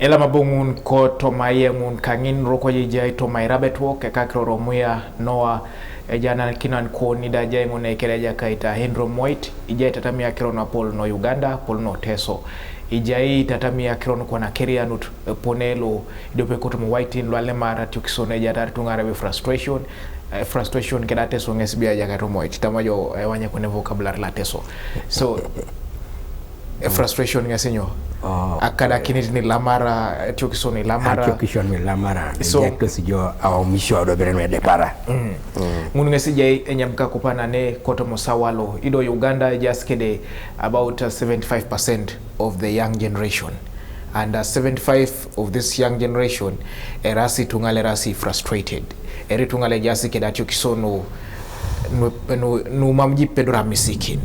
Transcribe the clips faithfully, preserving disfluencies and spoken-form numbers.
Elama bo ng'un ko toma iye ng'un kang'in roko ejai toma irabet wok eka kiroro muya Noah. Ejana kinan ko nida jai ng'un ekere jakaita Henry Moit, ijai tatamia kiron apol no Uganda, apol no Teso. Ijai tatamia kiron kwana kerianut, eh, ponelo idope kotum waitin lwale mara tiokisone jatar tung'ara be frustration, eh, frustration keda Teso ng'es bia jakaita Moit. Tama jo, eh, wanya kone vocabulary la Teso. So, eh, frustration ng'es nyo. Oh. Akada kinit ni lamara, eh, tiokisone lamara. Tiokisone lamara. So, jekto sijo aomisho do beren me depara. Mm. Mm. Ng'un ng'es ijai enyam kakupana ne koto mosawalo. Ido Uganda just kede about, uh, seventy-five percent of the young generation. And, uh, seventy-five of this young generation, erasi tung'ale erasi frustrated. Eri tung'ale jasi keda tiokisone nu, nu, nu mam ji pedora misikin.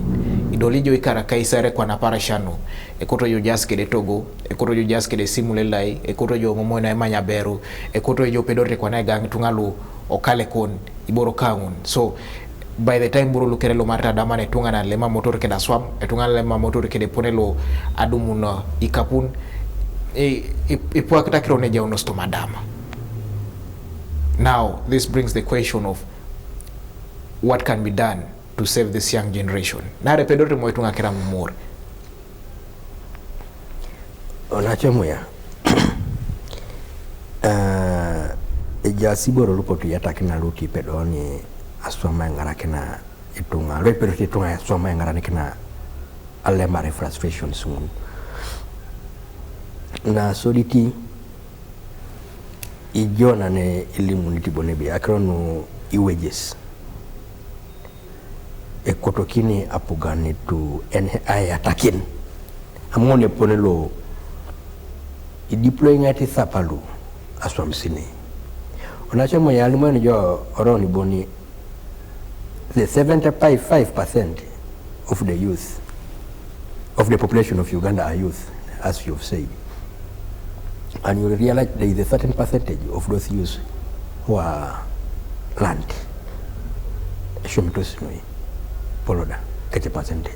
Idoli jo ikara kaisare kwa napara shanu. Ekoto jo jasi kede togo, ekoto jo jasi kede simu lelai, ekoto jo ng'omo na emanya beru, ekoto jo pedore kwa na gang tung'alu okale kon, iboro kang'un. So, by the time boro lukere lo marta dama ne tung'ana lema motor keda swam, e tung'ana lema motor kede pone lo adumun ikapun, e, e, e puak takiro ne jauno stoma dama. Now, this brings the question of what can be done to save this young generation. Nare pedore mo itunga kera mumur. Onacho muya. Eh, ejasi boro lupotu yatakina luti pedoni aswama eng'arakina itunga. Lwe pedoti itunga aswama eng'arakina alemare frustrations ng'un. Na soditi ijona ne ilimu nitibone bi akronu iwages. Ekotokini apuganitu en ayatakin. Amone ponelo ideploying ati sapalu aswam sini. Onacho mo yalimu ni jo oroni boni the seventy-five percent of the youth, of the population of Uganda are youth, as you've said. And you realize there is a certain percentage of those youths who are learned. Shumito sinoi, poloda, kete percentage.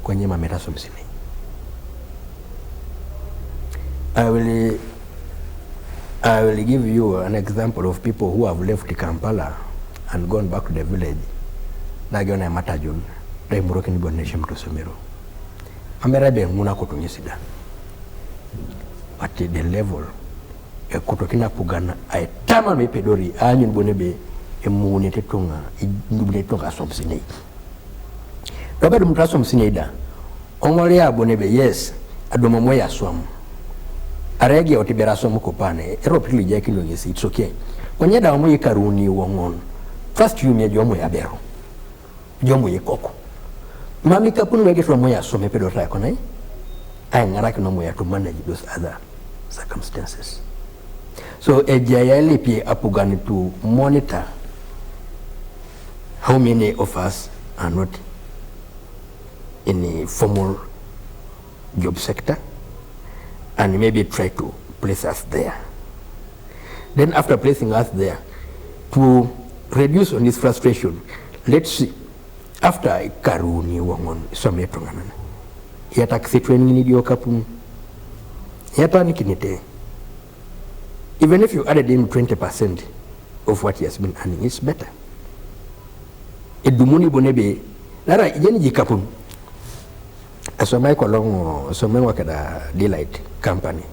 Kwenye mameta somsini. I will, I will give you an example of people who have left Kampala and gone back to the village. Nagiona matajun, dai murokin gone shim to sumiro. Amera be ng'una koto ng'isida. But the level, ekotokina pugana, aitama me pedori, anyun bone be, emune tetunga, idubne tunga somsini. Robert mutasomsini da, ong'oria bone be, yes, adomo moya swam. Aregi oti bera somo kopane, ero pili jaki no ng'isi, it's okay. Onye da omo yikaruni wong'on. First you me jomo ya bero. Jomo yikoko. Mami kapun wege to moya some pedo ta konai. Ai ng'arakino moya to manage those other circumstances. So, ejayali pie apugan to monitor how many of us are not in a formal job sector and maybe try to place us there. Then after placing us there, to reduce on this frustration, let's see, after karuni wong'on, some yetu ng'anana. Yata kisitweni ni dio kapun. Yata ni kinite. Even if you added in twenty percent of what he has been earning, it's better. Edumuni bone be, nara ijeni jikapun. Asomai kolong, asomai wakada Delight Company.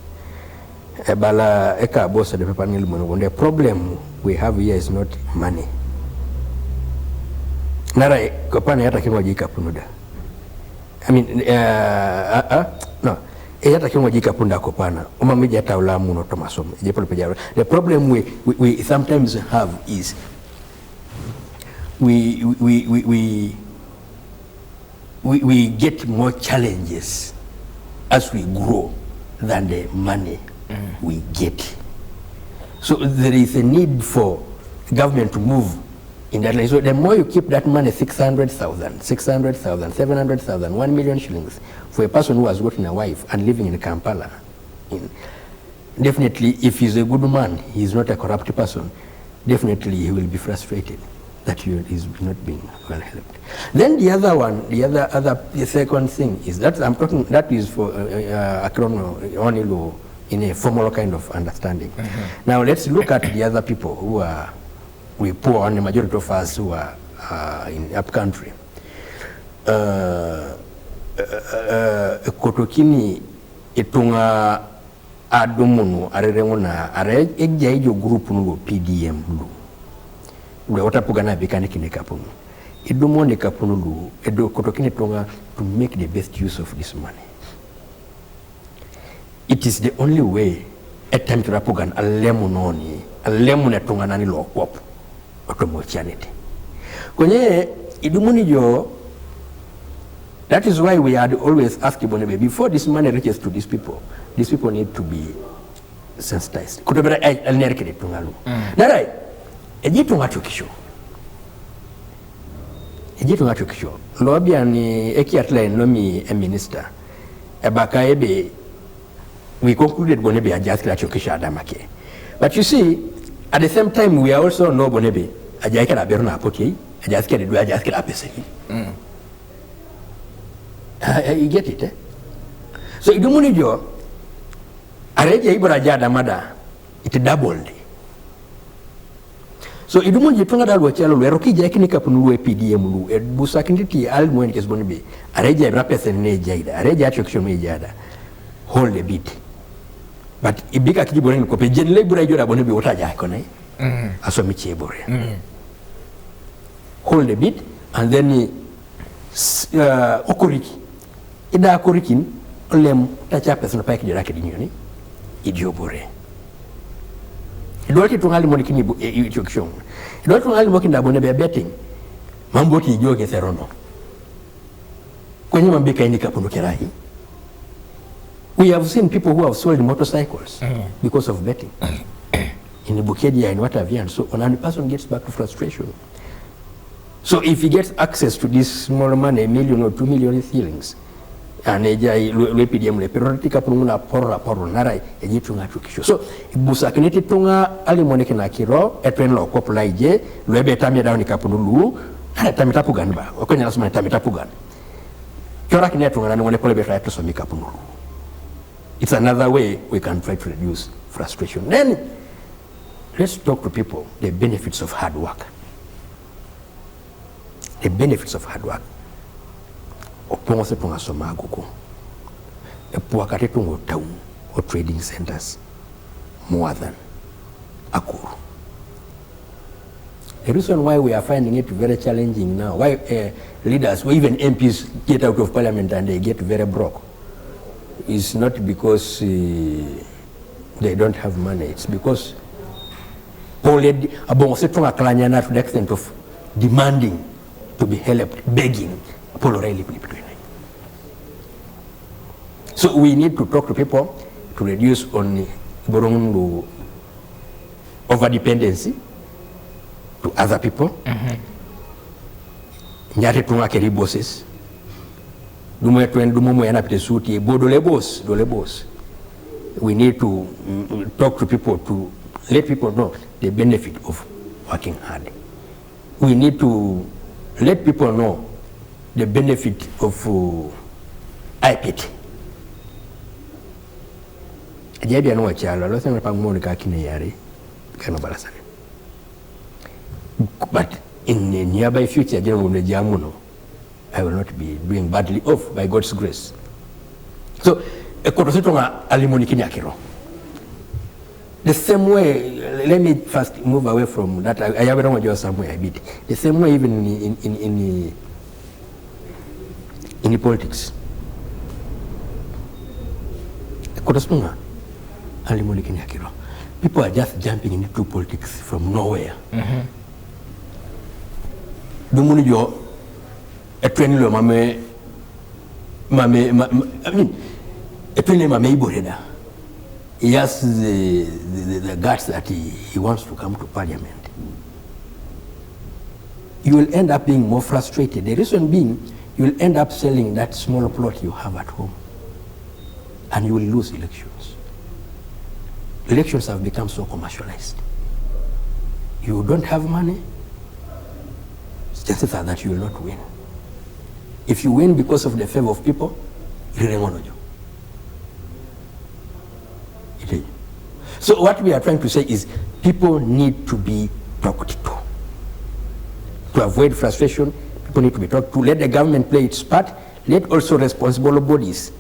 Ebala eka boss de pepa ngil mono, the problem we have here is not money. Nara, kopana yata kingo jikapun da. I mean, uh, uh, uh, no. E yata kingo jikapun da kopana. Uma mija taula muno tomasom. Je polo pejaro. The problem we, we, we sometimes have is we, we, we, we, we, we get more challenges as we grow than the money we get. So there is a need for government to move in that line. So the more you keep that money, six hundred thousand, six hundred thousand, seven hundred thousand, one million shillings for a person who has gotten a wife and living in Kampala, in, definitely, if he's a good man, he's not a corrupt person, definitely he will be frustrated that he is not being well helped. Then the other one, the other, other, the second thing is that I'm talking, that is for, uh, uh, Akrono, Onilo, in a formal kind of understanding. Now let's look at the other people who are, we poor, and the majority of us who are uh, in up country. Uh, uh, uh, kotokini itunga adumunu arerenguna are ejai jo group nu lo P D M lu. Lu watapugana bikani kini kapunu. Idumuni kapunu lu, edo kotokini itunga to make the best use of this money. It is the only way etamit rapugan alemunoni, alemun etunganani lokop otomochianiti. Konye idumuni jo, that is why we had always asked Bonebe, before this money reaches to these people, these people need to be sensitized. Kutobera elnerkede tungalu. Narai, eji tunga chokisho. Eji tunga chokisho. Lobiani ekiatla enomi a minister. Ebaka ebe, we concluded Bonebe ajaskila chokisho adamake. But you see, at the same time, we are also no Bonebe ajaikela beru na apoti, ajaskela du, ajaskela peseni. Uh, you get it, eh? So idumuni jo, areja ibra jada mada, it doubled. So idumuni jitunga da luwa chalo luwa, roki jai kini kapunu luwa P D M lu, e busa kini ti al mwen kes Bonebe, areja ibra pesen ne jaida, areja attraction ne jaida, hold a bit. But ibika kiji Bonebe kope, jen le bura jora Bonebe wata jai kone, aso mi che bure. Hold a bit, and then uh, okoriki. Ida korikin, olem, tacha pesa no paik jora kedi nyoni. Idiobore. Idwal ti tunga limoni kini bu, e, ichokishon. Idwal ti tunga limoni kinda Bonebe betting. Mambo ti ijo ke serono. Kwenye mambika ini kapunu kerai. We have seen people who have sold motorcycles because of betting. In Bukedea, in what have you, and so on. And the person gets back to frustration. So if he gets access to this small money, a million or two million shillings, and eja lwe P D M le pero tika pungu na poro na poro narai, eji tunga chokisho. So busa kiniti tunga alimoni kina kiro, etwen lo kopula ije, lwe be tamia dauni kapunu lu, narai tamita pugan ba, okonya lasuma tamita pugan. Kiora kine tunga nani wane pole beta eto somi kapunu lu. It's another way we can try to reduce frustration. Then let's talk to people the benefits of hard work. The benefits of hard work. Opongo se tunga soma agugu. Epuakate tungo town or trading centers more than Akuru. The reason why we are finding it very challenging now, why uh, leaders, or even M Ps get out of parliament and they get very broke, is not because uh, they don't have money. It's because Paul Abongo Setunga Kalanyana to the extent of demanding to be helped, begging Paul O'Reilly. So we need to talk to people to reduce on borrowing over dependency to other people. Nyate tunga keri bosses. Dumo etwen dumo mo yana pite suti bodo le boss, do le boss. We need to mm, talk to people to let people know the benefit of working hard. We need to let people know the benefit of uh, I P T. Ajabia no wachalo, lo sema pa ngoni ka kine yari, kano balasani. But in the nearby future, jeno mune jamuno, I will not be doing badly off by God's grace. So, ekoto sitonga alimoni kini akiro. The same way, let me first move away from that. I, I have a wrong idea somewhere I beat. The same way, even in in in, in politics. Kotosunga, alimoni kini akiro. People are just jumping into politics from nowhere. Dumuni jo etweni lo mame mame ma, ma, I mean, etweni mame iboreda. He has the, the, the, the guts that he, he wants to come to parliament. You will end up being more frustrated. The reason being, you will end up selling that small plot you have at home, and you will lose elections. Elections have become so commercialized. You don't have money, chances are that you will not win. If you win because of the favor of people, rirengonojo. It So what we are trying to say is people need to be talked to. To avoid frustration, people need to be talked to. Let the government play its part. Let also responsible bodies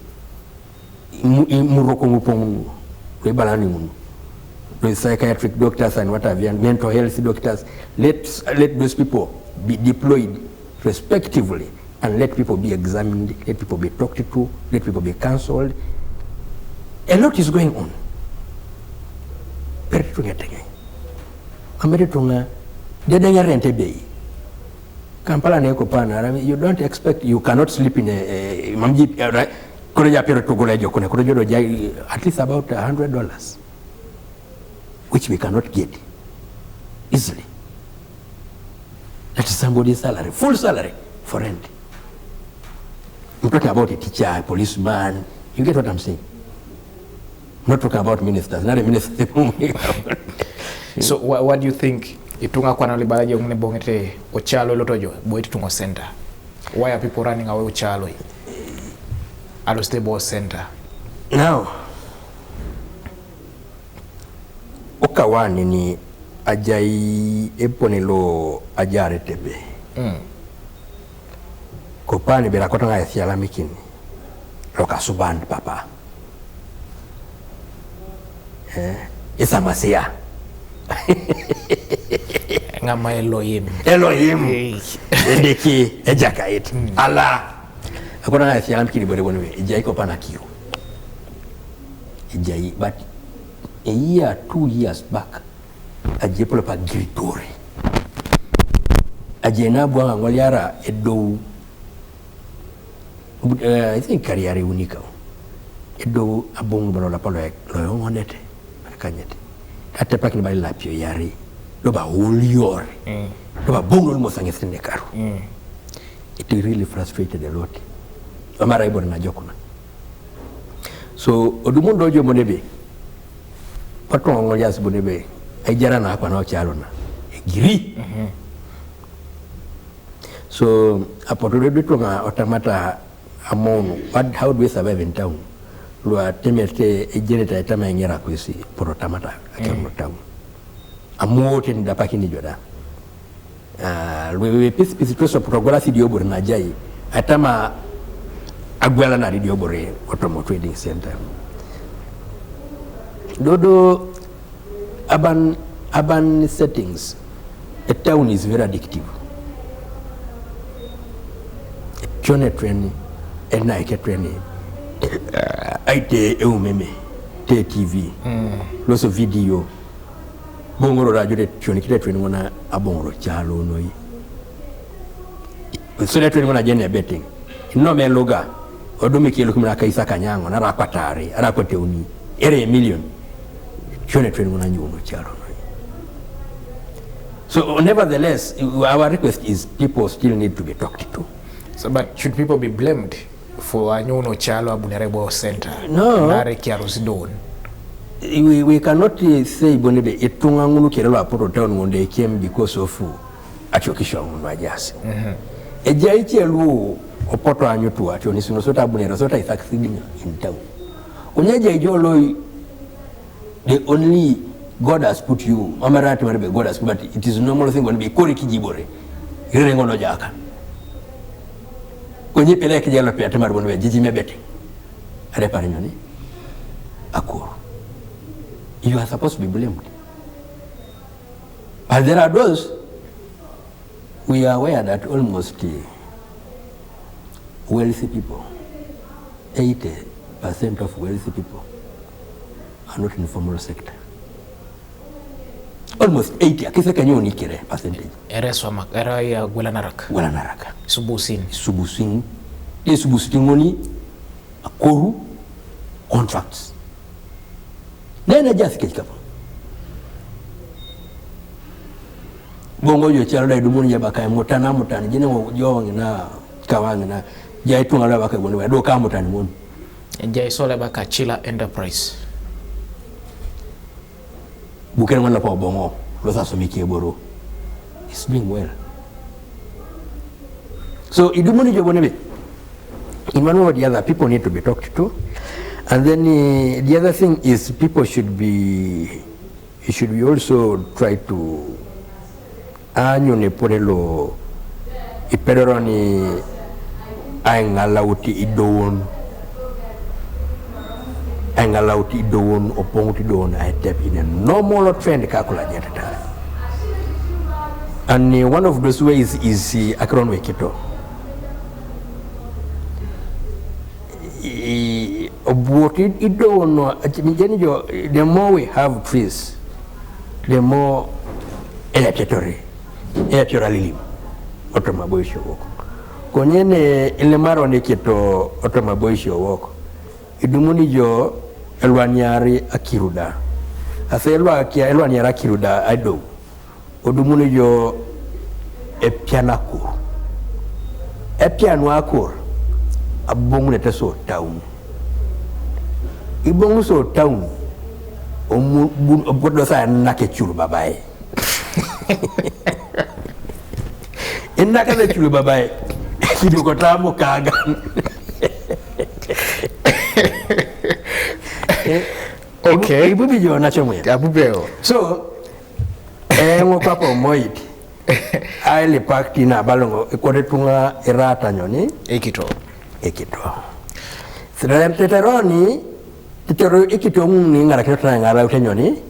mu- i- muroko ngupongunu, rebalani ngunu, the psychiatric doctors and what have you, and mental health doctors. Let let those people be deployed respectively and let people be examined, let people be talked to, let people be counseled. A lot is going on. Pere tunga tenge. Amere tunga dedenge rente bei. Kampala ne Kopana, I mean, you don't expect, you cannot sleep in a, a mamji, uh, right? Koro ja pere tugola jo kuna, koro jo do jai at least about a hundred dollars, which we cannot get easily. That is somebody's salary, full salary for rent. I'm talking about a teacher, a policeman. You get what I'm saying? I'm not talking about ministers. Not a minister. So what, what do you think? Itunga kwa nali balaje umne bongete Ocalo lotojo boy tungo center. Why are people running away Ocalo? Alo stable center. Now, okawani ni ajai eponelo ajare tebe. Mm. Kopani bela kota nga esiala mikini. Loka suband papa. Eh, isamasia. Ngama Elohim. Elohim. Hey. Edeki ejakait. Ala. Akona nga esiala mikini bore bone. Ejai Kopana kiu. Ejai, but a year, two years back, aje polo pa Giritori. Aje na buanga ngoliara edo. But, uh, I think kariari unika. Edo abong balo la palo ek lo yongonete. Kanyete. Ate pakini bali lapio yari. Lo ba uliore. Mm. Lo ba bong lo mo sangefene karu. Mm. It really frustrated a lot. Amara ibor na jokuna. So odumundo jo monebe. Patwa ngolias bonebe. Ai jara na hapa na Ocalo na. Egiri. Mhm. So apoto de tunga otamata amonu. What, how do we survive in town? Lua temete ejeneta etama engera kwesi poro tamata akemo town. Amote ndapakini joda. Ah, lwe pisi pisi toso progola si diobor na jai. Atama agwela na diobore Otomo Trading Center. Dodo urban urban settings. A town is very addictive. Chone treni, enaike treni. Aite eumeme, te T V. Mm. Loso video. Bongoro rajo de choni kite treni ngona abongoro Ocalo noi. So that treni ngona jene betting. No me loga. Odumi kilo kumina kaisa kanyango na rakwa tari, rakwa teuni. Ere a million. Chone treni ngona nyuno Ocalo noi. So nevertheless, our request is people still need to be talked to. So, but should people be blamed for anyuno Ocalo Abunerebo Center? No. Nare Kiarusidon. We, we cannot uh, say bonebe itunga ngunu kere lwa poto town ngonde came because of uh, achokisho ngunu ajasi. Eja iche lu opoto anyu tu ati oni sino sota Abunere sota is succeeding in town. Onye ja ijo lo the only God has put you. Mamarati marebe God has put, but it is normal thing when be kori kijibore. Rere ngono jaka. Konye pele kijalo pe atemar bonebe jiji mebete. Are pare nyoni. Akoro. You are supposed to be blamed. But there are those, we are aware that almost uh, wealthy people, eighty percent of wealthy people are not in formal sector. Almost eighty, akise kanyo ni kere percentage. Ere swama, ere ya gwela narak. Wala naraka. Subusin. Subusin. E subusin ngoni akoru contracts. Nene jasi kechikapo. Bongo jo Ocalo da idumun jaba kai mutana mutana jene ngo jo wangina kawangina jai tunga la baka goni do ka mutana mun. Jai sole ba Kachila Enterprise. Buken ngona pa bongo lo sa somi ke boro. It's doing well. So idumun jo bonebe. In one way or the other, people need to be talked to. And then uh, the other thing is people should be, you should be also try to aanyu ni pone lo ipedoroni aing'alauti idowon, aing'alauti idowon, opong'uti idowon aitep in a normal trend kakula nyetata. And uh, one of those ways is uh, akiron wekito. I- obuot id- idono. Jeni jo, the more we have trees, the more electory electoral lim otomaboisho wok. Konyene ilemaro ni kito otomaboisho wok. Idumuni jo elwaniari akiruda. Ase elwakia elwaniari akiruda adou. Odumuni jo epianakur. Epianu akur. Abong'unete so town. Ibong'u so town. Omu- bu- obodo sa nake churu babae. Inaka le churu babae. Kiduko tamu kaga. Okay. Ibu bijo na chomwe. Abubeo. So, eh, ngo papa moit. Ai le pakti na balongo ikode tunga irata nyoni Ikito. ikito. Sira teteroni tetero ikito ng'uni ng'ara kito tana ng'ara utenyoni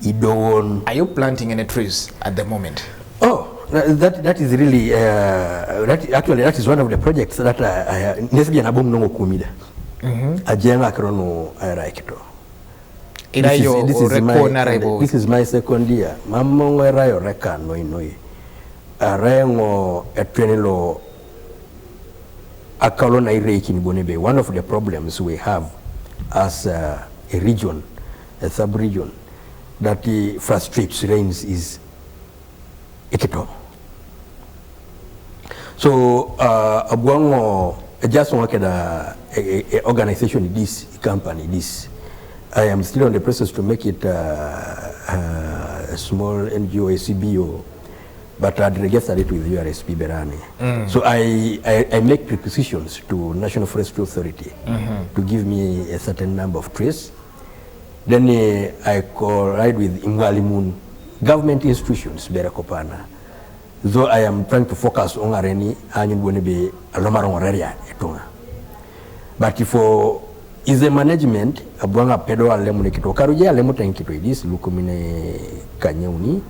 idowon. Are you planting any trees at the moment? Oh, that that is really uh, that actually that is one of the projects that I, I nesibia na bom nongo kumida. Ajenga kirono aira ikito. Ira This is- yo this is my- oreko na raibo. This is my second year. Mamongo era yo reka noi noi. Arengo etwenilo akalo na ireiki ni Bonebe. One of the problems we have as uh, a region, a sub-region, that uh, frustrates rains is ikito. So uh, abwango just one keda a, a, a organization this company this. I am still on the process to make it uh, uh, a small N G O, a C B O, but I'd registered it with U R S P Berani. So I, I, I make requisitions to National Forestry Authority to give me a certain number of trees. Then uh, I collide with Imwalimun government institutions, Berekopana. Though I am trying to focus on Areni, and when be Alomarongoreria, Etunga. But for is a management, Abuanga Pedro Alemu Nekito, Karuje Alemu Tenkito, it is Lukumine Kanyeuni.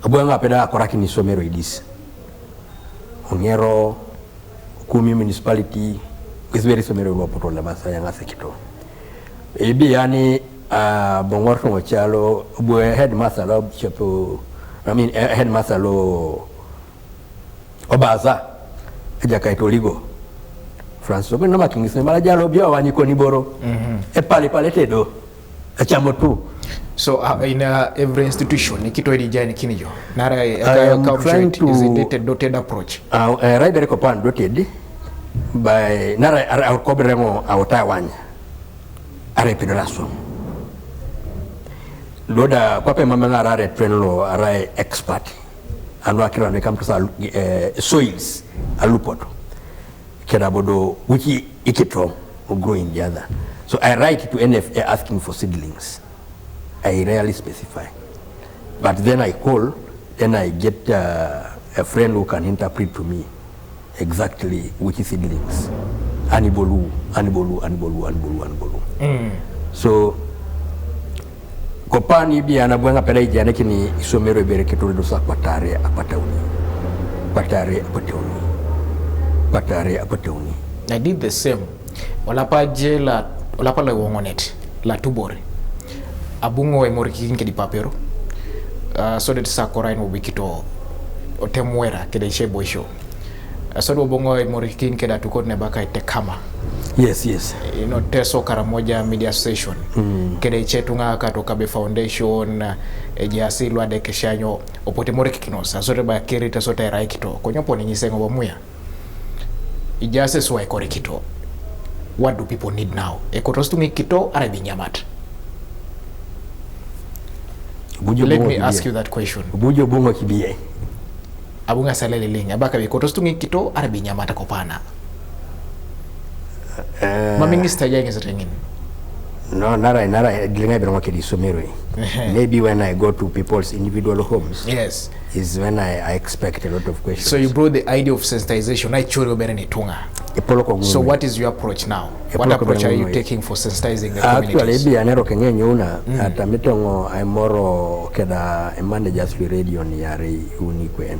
Abuanga Pedro Akorakini Somero, it is Ongero, Kumi municipality is very similar to Poto Lemasa yang asekito. Ibi yani uh, bongor to chalo bwe headmaster lo chapo, I mean eh, headmaster lo Obaza, eja kaito ligo. France obe nama kingise mala jalo bia wani koni boro. E pale pale tedo. Achamo tu. So uh, in uh, every institution ikito iri jani kinijo. Nara I am uh, trying to- is a dotted, dotted approach. Uh, uh, right there kopan doted by nara ar ar kobre mo awta wanya. Are pidora so. Doda kwa pe mama ngara are twenlo are expert. Anu akira ne kam to sa uh, soils alupoto. Kera bodo which ikito grow in the other. So I write to N F A asking for seedlings. I rarely specify. But then I call, then I get uh, a friend who can interpret to me exactly which seedlings. Anibolu, anibolu, anibolu, anibolu, anibolu. So kopani bi anabwenga peda ijane kini isomero ibere kiturido sa kwatare akwatauni. Kwatare akwatauni. Kwatare akwatauni. I did the same. Olapa je la olapa la wongonet la tubore. Abungo e morikin ke di papero. Uh, so that sakora in wikito otemwera ke de che boisho. Uh, so do bongo e morikin ke da tukot ne baka tekama. Yes, yes. You know, Teso Karamoja Media Association. Mm. Ke de che tunga ka to kabe foundation e jasi lwa de keshanyo opote morikinos. So de ba kiri teso te raikito. Konyo poni nyisengo bomuya. Ijase swa ekore kito. What do people need now? Ekotos tungi kito are binyamat. Bujo Let bongo me ask kibie. You that question. Bujo bongo kibie. Abunga salele lingi. Abaka bi kotos tungi kito are binyamat kopana. Eh, Ma minister jai ng'ese teng'in. No, nara nara dilinga bere ng'o kedi someroi. Maybe when I go to people's individual homes, Yes. Is when I, I expect a lot of questions. So you brought the idea of sensitization. I chori obere ni tunga. Epolo ko ng'uno. So what is your approach now? What Epolo ko approach are you ng'uno. Taking for sensitizing the Actually, communities? Bi anero keng'e nyuna, ata mitongo ai moro keda e managers lu radio ni yare uni kwen.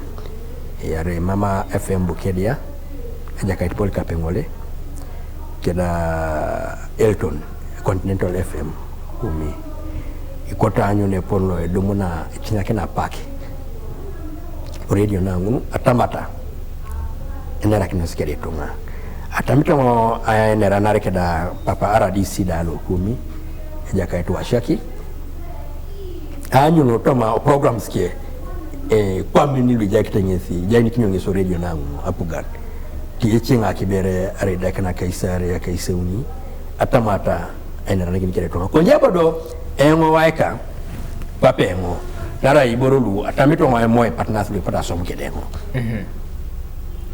Yare Mama F M Bukedia, ajakait Paul Kapengole, keda Elton, Continental F M, umi. Ikota anyu ne pono edumuna chinyake na paki. Radio na ngunu, atamata. Enera kino sikere tunga. Atamita mo, eh, enera nare keda Papa R D C da lo kumi. Eja kai tu washaki. Anyu no toma programs ke, eh, kwa mini lu jaki tengesi. Jai ni kinyo ngeso radio na ngunu, apugan. Ti echinga kibere, are da kana kaisare ya kaiseuni. Atamata, enera na kini kere tunga. Konje bodo, engo waika, Papa engo. Nara iboro lu, atamita mo emoe partners lu pata som kede engo.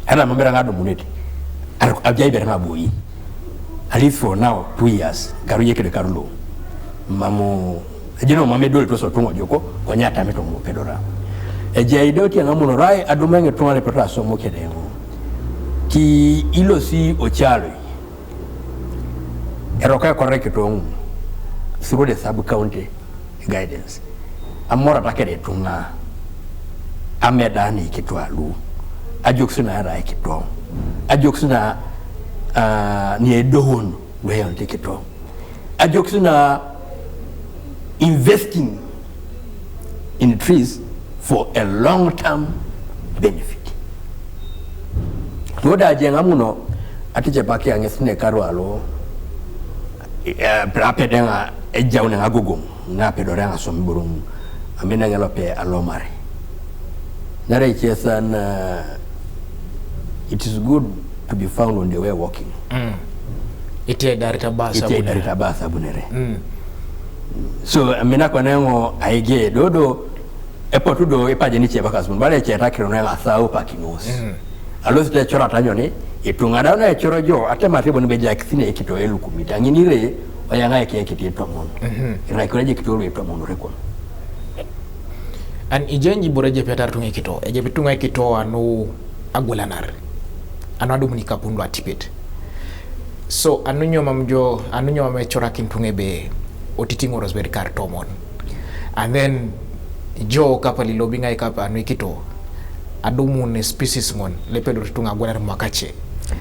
Ara mambera ngado muneti. Ara abjai bere ngaboi. At least for now, two years. Karu yekede karu lo. Mamu, jino mame dole toso tungo joko, konya atamita mo pedora. Ejai doti ngamuno rai, adumenge tunga le pata som kede engo. Ki ilo si ochalo. Eroka korre kitong through the sub county guidance. Amora takere tunga. Ameda ni kitwa lu. Ajok suna ara kitong. Ajok suna, ah, ni edohon weyon ti kitong. Ajok suna investing in trees for a long term benefit. Noda jenga muno ati jepaki angesine karwalo, eh, prapedenga ejaune ngagugum na pedore nga som burung. Amina ngelo pe alomare. Nare chesan, uh, it is good to be found on the way walking. Ite darita basa Ite buna. Darita basa bunere. Mm. So amina kwa nengo aige dodo epotu do ipaje ni cheba kasbun bale cheta kiro na la sao pakinos. Alo site chora tanyo ni itunga da na choro jo ate mate boni beja kisine kito elu kumita ngini re oyanga eke kiti tomon. Ira kore je kito elu tomon rekon. An ijenji bore je petar tunga kito. Eje pitunga kito anu agulanar. Anu adumuni kapundu atipet. So anu nyoma mjo anu nyoma mechora kintunge be otiti ngoros bed kar tomon. And then jo kapa lilo binga kapa anu kito adumu ne species ngon lepedo tunga agulanar makache.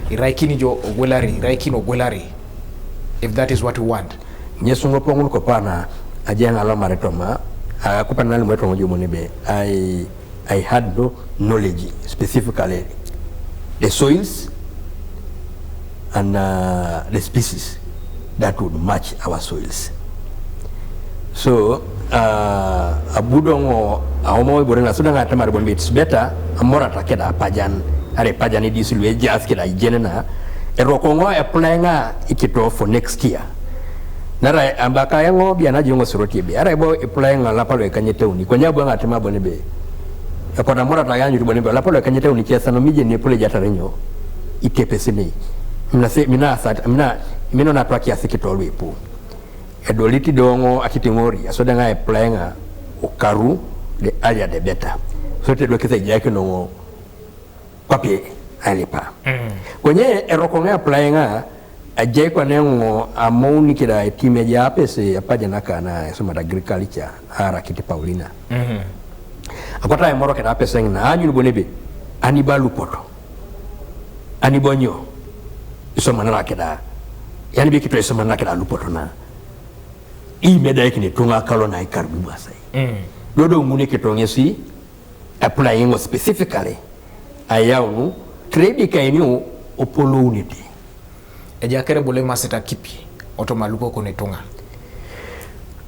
Iraikini jo ogulari iraikini ogulari. If that is what we want. Nyesungo pongun kopana ajenga lo maretoma. Akupana nali mwetongo jumuni be. I I had no knowledge specifically the soils and, uh, the species that would match our soils. So, uh, abudongo aomo ibore na sudanga tamar bon it's better amora takeda pajan are pajan idis lwe jas keda jenena erokongo applyinga ikito for next year. Nara ambaka yango bia na jongo suroti bi. Ara ibo applyinga lapalo ekanye teuni. Konya bo ngati mabo ni be. Ekoda mora ta yanyu bo ni be lapalo ekanye teuni chesa no mije ni pule jata renyo. Itepesini. Mina se mina sat mina mino na twaki asikitolwe ipu. Edoliti dongo akiti ngori asoda nga applyinga okaru the earlier the better. So te do kisa jaki no papi alipa. Kwenye eroko nga applyinga ajai kwa nengo amouni kida time ja apese apaja na kana soma da agriculture ara kiti Paulina. Akota emoro kida apese ngina anyu bonebe ani balu poto ani bonyo isoma na kida yani bi kito isoma na kida lupoto na imeda ikini tunga kalo na ikar bi basai. Dodo ngune kito ngesi applying specifically ayau trade kaini opolo unity. Ejakere bole masita kipi oto maluko kone tunga.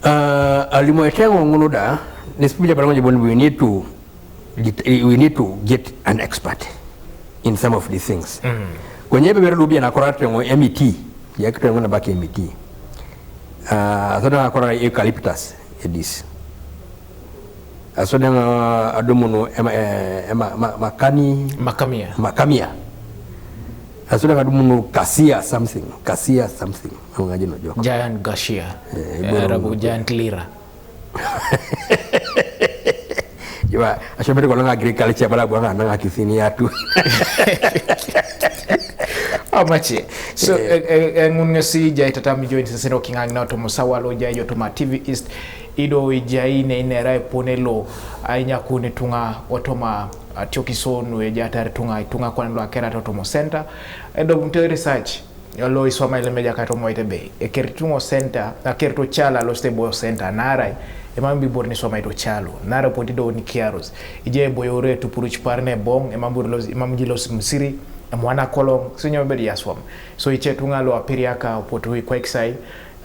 Uh, alimo etengo ngunu da nisipuja parango jiboni we need to get, we need to get an expert in some of these things. Kwenye bebe lubi na kora tengo M E T ya kitengo na baki M E T. Uh, so na kora eucalyptus edis. Aso danga adumuno ema, eh, ema ma, makani Makamia. Makamia. Asura kadumunu kasia something, kasia something. Ang ngaji no joke. Giant Garcia. Eh, Eh, boro- Rabu Giant Lira. Jiwa, asura bete kolong agriculture bala gua nggak nang akisini atu. Amache. So, eh, eh, eh, ngun ngesi jai tatam join sesero kingang na otomo sawa lo jai otomo T V East. Ido jai ne inera epone lo ainya kuni tunga otomo atioki sonu e jatar tunga tunga kwan lo akera to otomo center. Edo bunte research. Lo iswama ile meja kato moite be. Eker tungo center, aker to chala lo ste boyo center. Narai, emam bi bor ni swama ito chalo. Nara poti do ni kiaros. Ije boyo re tu puru chipar ne bong, emam bur los, emam ji los msiri, emwana kolong, sinyo bedi aswam. So iche tunga lo apiriaka, potu i kwek sai,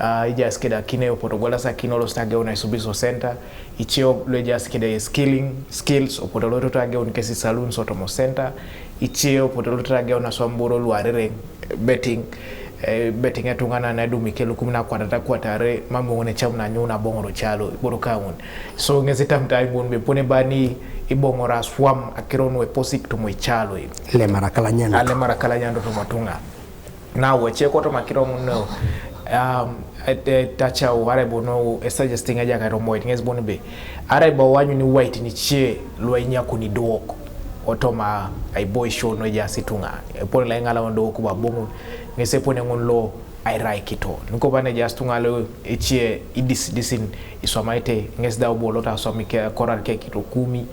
uh, ija skeda kine, opoto gola sa kino lo stage ona isubiso center, icheo lo ija skeda skilling, skills, opoto lo tota ge on kesi saloon soto mo center, icheo opoto lo tota ge ona swamburo lo arere betting, eh, betting etungana na dumi kelu kumina kwatata kwatare, mambo ngone cham na nyuna bongoro chalo, boro kaun. So ngesi tamta ibun be pone bani ibongora swam akiron we posik to mo ichalo. Le marakala nyana. Ale marakala nyando to matunga. Na weche koto makiro muno. Um, et, et, tacha ware bono e suggesting aja ka romo it nges bono be. Are ba wanyu ni white ni chie lo inya kuni dok. Otoma ai boy show no ja situnga. E pon la ngala ndo ku ba bomu. Ngese pone ngun lo ai rai kito. Niko bane ja situnga lo e chie idis disin iswamaite nges da bolo ta swami ke korar ke kito kumi.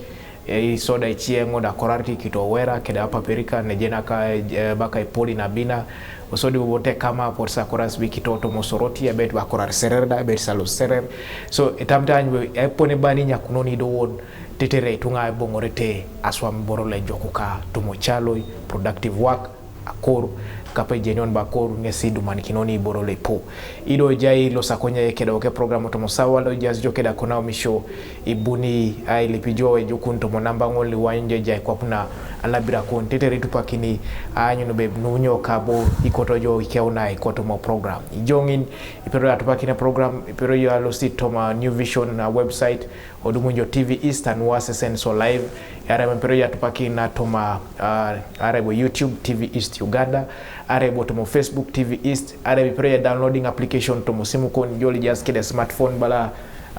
E, isoda ichie ngoda korar ti kito wera keda paperika ne jena ka, eh, baka ipoli na bina. Osodi bobote kama por sa koras bi kito to mosoroti ya bet ba korar serer da bet salo serer. So etamta anjwe epone bani nyakunoni do won tetere tunga bongorete aswam boro le jokuka to mo chaloi productive work akor kapa jenion ba kor ngesi duman kinoni boro le po. Ido jai lo sakonya ye keda oke program otomo sawa lo jazz jo keda kona omisho ibuni ai lipijo e jukun tomo namba ngol li wanyje jai kwa kuna alabira kun tetere tupakini anyu no be nunyo kabo ikoto jo ikeuna ikoto mo program. Ijongin ipero ya tupakine program, ipero yo alo si toma New Vision na website, odumu jo T V East and Wase Senso Live. Yare mempero ya tupakina toma, uh, are bo YouTube T V East Uganda, are bo tomo Facebook T V East, are mempero ya downloading application tomo simu kon joli just kede smartphone bala,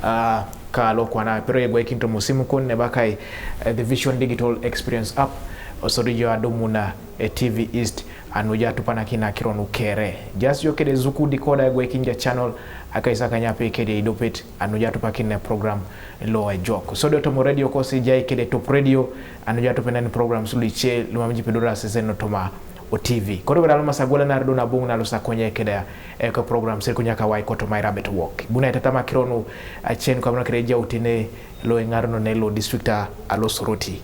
uh, ka lo kwana pero ye gwekin tomo simu kon ne bakai, eh, the Vision Digital Experience app. Osodi jo adumuna e T V East anuja tupana kina kiron ukere. Just yo kede zuku decoder gwekin ja channel akaisa kanyape kede idopet anuja tupakin ne program lo e jok. So do tomo radio kosi jai kede top radio anuja tupena ni program sulu iche lumamji pedora sesen no toma o T V. Koro bera loma sagola na ardona bung na lusa konye kede e ko program sir kunya kawai koto mai rabbit walk. Buna itatama kironu achen kwa mna kede jautine lo engarno ne lo district a lo soroti.